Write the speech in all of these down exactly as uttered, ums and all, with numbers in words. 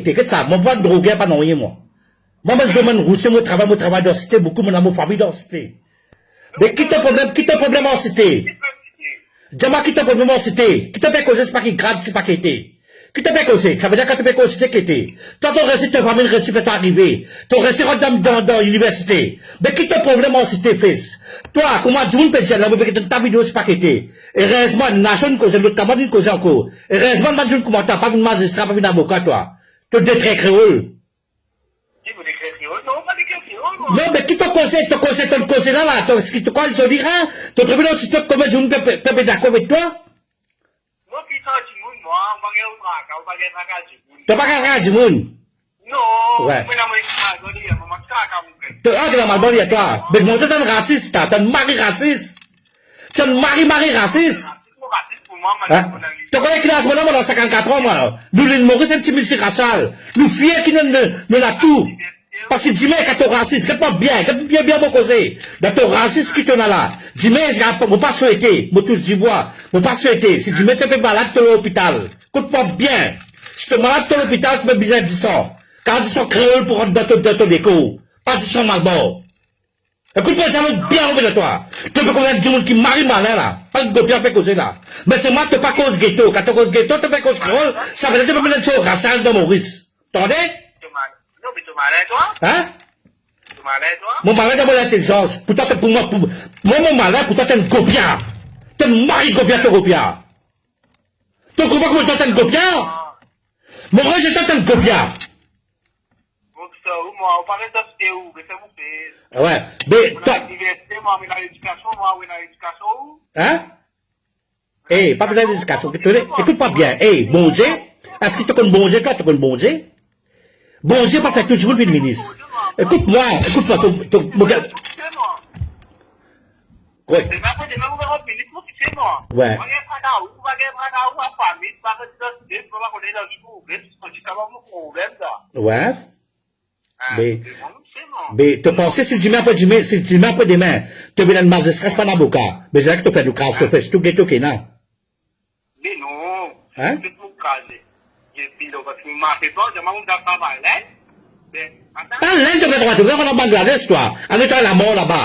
pakete. Get sa, mo pa droger, pa nanye mwa. Mwa, mo zomen routier, mo travay, mo travay dan site, boukou mo ena mo fami dan site. Me ki to problem, ki to problem an site? Dir mwa ki to problem an site? Ki to pe koze, se pa ki grad, se pakete. Ki to pe koze? Savedir kan to pe koze, se kete. Twa, to resi, to fami resi fer twa arive. To resi rant dan, dan, dan liniversite. Me ki to problem an site, fes? Twa, kouma dimoun pe dir la, mo pe get enn ta video, se pakete. Erezman, nasion inn koze, lot kamarad inn koze ankor. Erezman, bann dimoun kouma twa, pa vinn mazistra, pa vinn avoka, twa. To detre kreol. Ki mo dekre kreol? Non, pa dekre kreol, mwa. Non, me ki to koze, to koze, to koze la, la, to, ki to koze zoli, hein? To trouve dan TikTok, konbien dimoun pe, pe, pe, pe dakor avek twa? Mwa, ki sa dimoun, mwa, mo pa gagn traka, mo pa gagn traka dimoun. To pa gagn traka dimoun? Non, we. Mo ena mo ekipaz, zoli, mwa, mo traka, mo gagn. To, ah, to ena malbor, ya twa. Me mwa, to enn rasis, ta, to enn mari rasis. To enn mari, mari rasis. Hein? To kone ki laz mo ena? Mo ena sinkant-kat an, mwa. Nou, Lil Moris, enn ti miltirasal. Nou fier ki nou, nou, nou ena tou. Parski dime, kan to rasis, get mwa bien, get bien, bien mo koze. Dan to rasis ki to ena la. Dime, mo pa swete, mo tous dibwa, mo pa swete, si dime to pe malad, to lopital. Ekout mwa bien. Si to malad, to lopital, to pe bizin disan. Kan disan kreol pou rant dan to, dan to lekor. Pa disan malbor. Ekout mwa, sa mo bien anvi twa. To pe koz enn dimoun ki mari malin la. Pa enn gopia pe koze la. Me selman to pa koz geto. Kan to koz geto, to pe koz kreol, savedir to pe mete so rasal dan Moris. Tande? To mal-, non, me to malin, twa? Hein? To malin, twa? Mo malin dan mo lintelizans. Pourtan, to pou mwa, pou, mwa, mo malin, pourtan to enn gopia. To enn mari gopia, to gopia. To konpran kouma to enn gopia? Mo rejete to enn gopia. Bon, sa, ou, mwa, ou pa res dan site ou, be sa ou pe. We, be, ou ena to liniversite, mwa, ou ena ledikasion, mwa, ou ena ledikasion, ou. Hein? Eh, pa bizin ledikasion, ekout mwa bien. Eh, Bondie, eski to konn Bondie, twa, to konn Bondie? Bondie pa fer tou dimoun vinn minis. Ekout mwa, ekout mwa, to, to, mo gagn. We. Demin apre demin, mo pe rant minis, mo fixe mwa. We. Mo pa gagn traka ou, mo pa gagn traka ou, mo fami, mo pa gagn dizan, mo pa kone dan ki pou, be, sa pa mo problem, sa. We. Ah, be, se bon, se bon. Be, to panse si dime apre dime, si dime apre demin, to vinn enn mazistra, pa enn avoka, be, se la ki to fer nou kraz, to fer tou geto ki ena. Me non. Hein? Tou mo kraz, epi lo, parski mo marse pa, mo dan travay la. Be, atann. Pa Lenn, to pe travay, to pe travay Bangladesh, twa. Ale, twa, lamor laba.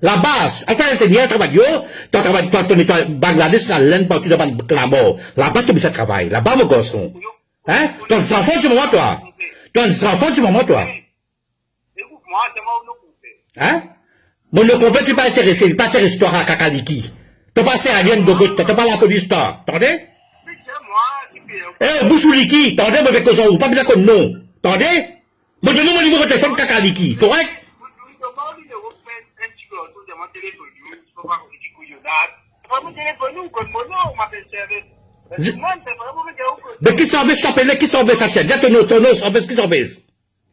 Laba, al fer enn sezir, travay yo, to travay, to, to netway Bangladesh, la Lenn, partou dan bann lamor. Laba, to bizin travay. Laba, mo garson. Hein? To enn zanfan dimoman, twa. To enn zanfan dimoman, twa. Ekout mwa, se mwa ou nou koupe. Hein? Mo nou koupe, li pa interese, li pa interese twa, kaka liki. To pa servi enn gogot, to, to pa lapolis, twa. Tande? Eh, bous ou liki, tande, mo pe koz ar ou, pa bizin konn non. Tande? Mo donn ou mo nimero telefonn, kaka liki, korek? Be ki sanbes to apele, ki sanbes sa, tir, dir to non, to non, sanbes, ki sanbes?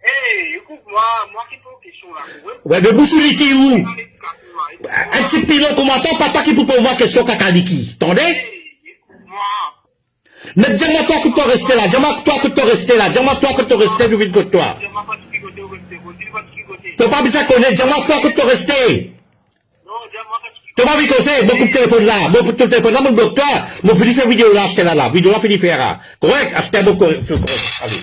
Eh, ekout mwa, mwa ki poz kestion la, korek? We, be bous ou liki ou. Enn ti pilon kouma twa, pa twa ki pou poz mwa kestion, kaka liki. Tande? Eh, ekout mwa. Me dir mwa twa kot to reste la, dir mwa twa kot to reste la, dir mwa twa kot to reste, nou vinn kot twa. To pa bizin kone, dir mwa twa kot to reste. To pa anvi koze, mo koup telefonn la, mo koup telefonn la, mo blok twa, mo fini fer video la, aster la, la, video la fini fer la. Korek, aster mo korek, korek. Ale.